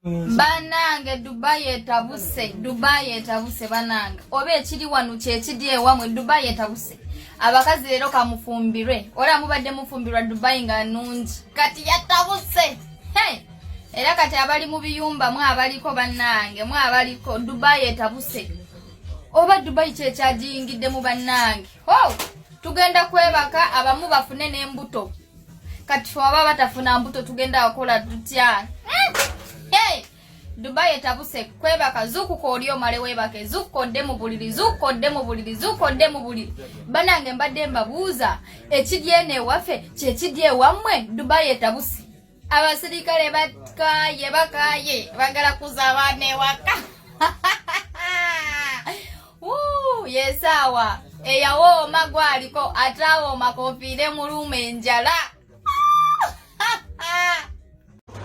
Banange, Dubai etabuse, Dubai etabuse. Banange, oba ekiri wano kyekiri ewamwe? Dubai etabuse. Abakazi leero kamufumbirwe. Ola mubadde mufumbirwa Dubai nga nungi, kati yatabuse. Hey! Era kati abali mu biyumba, mwe abaliko, bannange, mwe abaliko, Dubai etabuse. Oba Dubai kyekyagiyingiddemu? Bannange, oh! Tugenda kwebaka, abamu bafune n'embuto. Kati fe waba batafuna mbuto, tugenda kukola tutya? Hey! Dubai etabuse. Kwebaka, zuukuka oli omale weebake, zuukuka odde mu buliri, zuukuka odde mu buliri, zuukuka odde mu buliri. Banange, mbadde mbabuuza, ekiri eno ewaffe kyekiri ewammwe? Dubai etabuse. Abasirikale bakaye, bakaye, bagala kuza abaana ewaka. Wuu, yesaawa eyawooma gwaliko atawooma kofiire muluma enjala.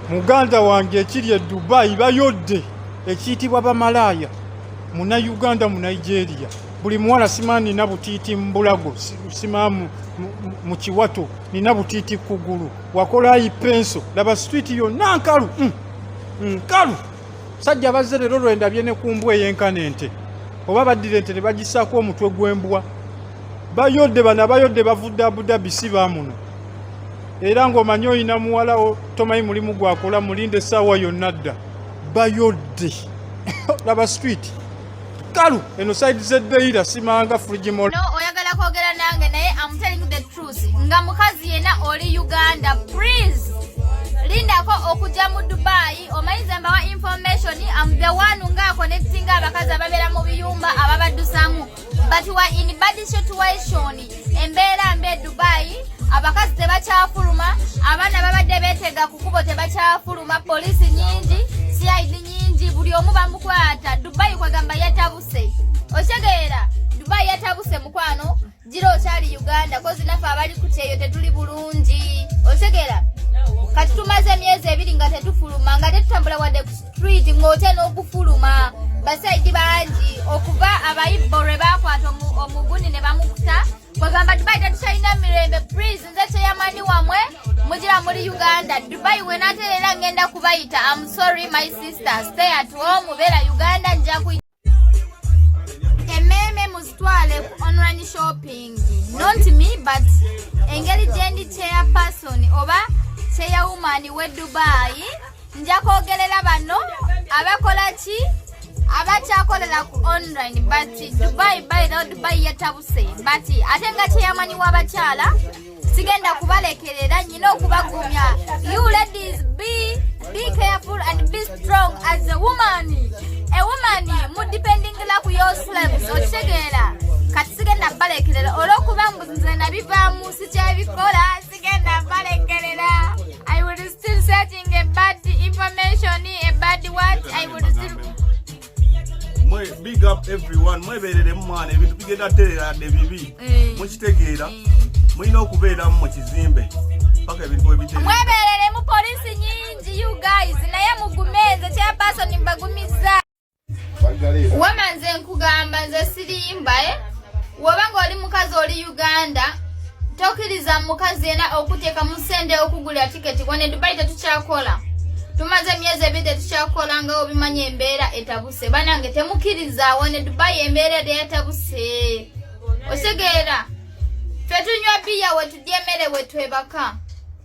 Muganda wange, ekiri e Dubai bayodde ekiyitibwa bamalaaya. Munauganda, mu Nigeria, buli muwala sima nina butiiti mu bulago, sima mu kiwato, nina butiiti kugulu, wakola ayi penso. Laba street yonna nkalu, nkalu. Sajja bazze leero lwendabye ne ku mbwa eyenkana ente, oba baddira ente ne bagisaako omutwe gw'embwa. Bayodde bano abayodde bavudde Abu Dhabi, si baamuno. Era ng'omanyi oyina muwalawo, tomanyi mulimu gwakola, mulinde essaawa yonna dda. Bayodde, laba street kalu eno side z'eddeira simanga fridge. No, oyagala kwogera nange, naye I'm telling you the truth. Nga mukazi yena oli Uganda, please lindako okujja mu Dubai. Omanyize mbawa information. I'm the one nga connecting abakazi ababeera mu biyumba ababaddusamu, but we are in bad situation. Embeera mbi e Dubai. Abakazi tebakyafuluma, abaana babadde beetega ku kubo tebakyafuluma, poliisi nyingi, CID nyingi, buli omu bamukwata. Dubai kwegamba yatabuse, okitegeera? Dubai yatabuse, mukwano. Gira okyali Uganda, 'cause naffe abali ku kyeyo tetuli bulungi, okitegeera? Kati tumaze emyezi 2 nga tetufuluma, nga tetutambula wadde ku street, ng'otya n'okufuluma. Ba CID bangi okuva abayibbo lwe bakwata omuguni ne bamukuta. Kwegamba Dubai tetukyalina mirembe. Please, nze chairman wamwe, mugira muri Uganda. Dubai wenaterera ngenda kubayita. I'm sorry, my sister, stay at home, beera Uganda. Nja ku emmeeme muzitwale ku online shopping. Not me, but engeri gyendi chairperson oba chairwoman we Dubai, nja kwogerera bano abakola ki, abakyakolera ku online. But Dubai, by the way, Dubai yatabuse. But ate nga chairman w'abakyala, sigenda kubalekerera, nyina okubagumya. You ladies, be careful and be strong as a woman. A woman mudependingila ku yourselves, okitegeera? Kati sigenda balekerera olwokuba mbu nze nabivaamu, sikyabikola. Sigenda balekerera. I will still searching a bad information, a bad what, I will still Mwe, big up everyone. Mwebereremu mwana, ebintu bigenda terera dde bibi. Mukitegeera, mulina okubeeramu mu kizimbe paka ebintu webiterera. Mwebereremu, polisi nyingi, you guys, naye mugume. Nze chairperson mbagumiza. Wama nze nkugamba, nze sirimba, eh? Woba ng'oli mukazi oli Uganda, tokkiriza mukazi yena okuteeka mu ssente okugulira tiketi. Wane Dubai tetukyakola, tumaze emyezi 2 tetukyakola. Nga obimanyi, embeera etabuse. Banange, temukkiriza. Wane Dubai embeera teyatabuse, otegeera? Ffe tunywa biya, wetudya emmere, wetwebaka.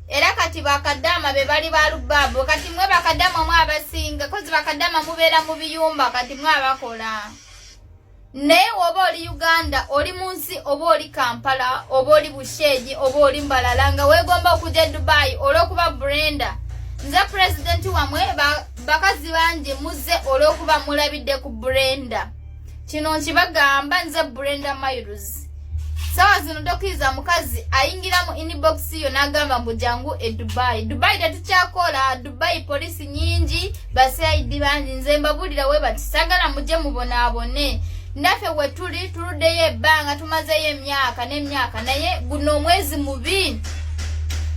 Era kati bakadama be bali balubaabu. Kati mwe bakadama mwe abasinga, 'cause bakadama mubeera mu biyumba, kati mwe abakola. Naye woba oli Uganda, oli mu nsi, oba oli Kampala, oba oli Busheegi, oba oli Mbalala, nga weegomba okujja e Dubai olw'okuba Brenda, nze pulezidenti wamwe. Bakazi bangi muzze olw'okuba mulabidde ku Brenda. Kino nkibagamba nze Brenda Miles. Sawa zino tokkiriza mukazi ayingira mu inbox yo n'agamba mbu jangu e Dubai. Dubai tetukyakola. Dubai polisi nyingi, ba CID bangi. Nze mbabulira we bati, sagala mujje mubonaabone. Naffe we tuli tuluddeyo ebbanga, tumazeyo emyaka n'emyaka, naye guno omwezi mubi.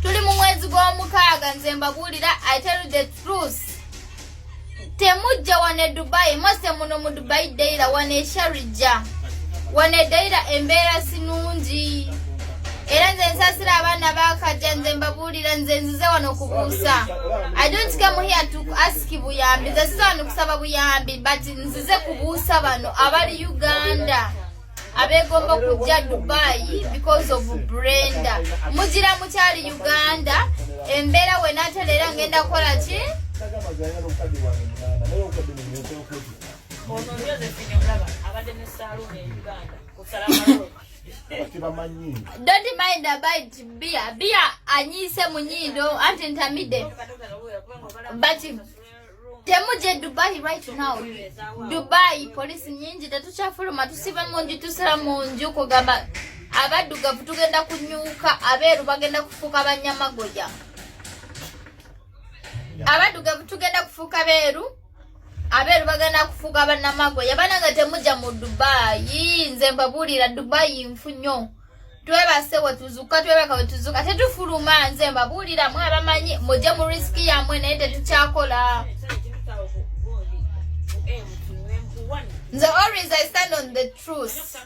Tuli mu mwezi gw'omukaaga. Nze mbabuulira, I tell you the truth, temujja wano e Dubai. Mwese muno mu Dubai Deira, wano e Sharjah, wano e Deira embeera sinungi. Era nze nsasira abaana bakajja. Nze mbabuulira, nze nzize wano kubuusa. I don't come here to ask buyambi. Nze size wano kusaba buyambi, but nzize kubuusa bano abali Uganda abeegomba kujja Dubai because of Brenda. Mugira mukyali Uganda, embeera wenaterera ngenda kukola ki? Ono Josephine omulaba abadde ne saaluuni e Uganda kusala. Don't mind about beer. Beer anyiise mu nyindo anti ntamidde, but temujja e Dubai right now. Dubai polisi nyingi, tetukyafuluma, tusiba mu nju, tusira mu nju. Kugamba abaddugavu tugenda kunyuka, abeeru bagenda kufuuka banyamagoya. Abaddugavu tugenda kufuuka beeru, abeeru bagenda kufuuka bannamagoya. Bananga, temujja mu Dubai. Nze mbabuulira, Dubai nfu nnyo. Twebase wetuzuka, twebaka wetuzuka, tetufuluma. Nze mbabuulira, mwe abamanyi mujje mu risk yammwe, naye tetukyakola. Nze always I stand on the truth.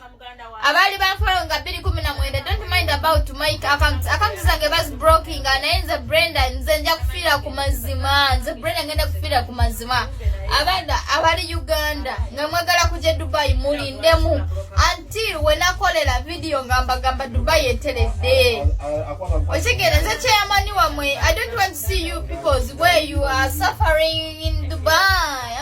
Abaali banfollow nga 219, don't mind about my account. Account zange baziblockinga, naye nze Brenda, nze nja kufiira ku mazima. Nze Brenda ngenda kufiira ku mazima. Abaana abali Uganda nga mwagala kujja Dubai, mulindemu until wenakolera video nga mbagamba Dubai eteredde. Okitegeera? Nze chairman wamwe, I don't want to see you peoples where you are suffering in Dubai.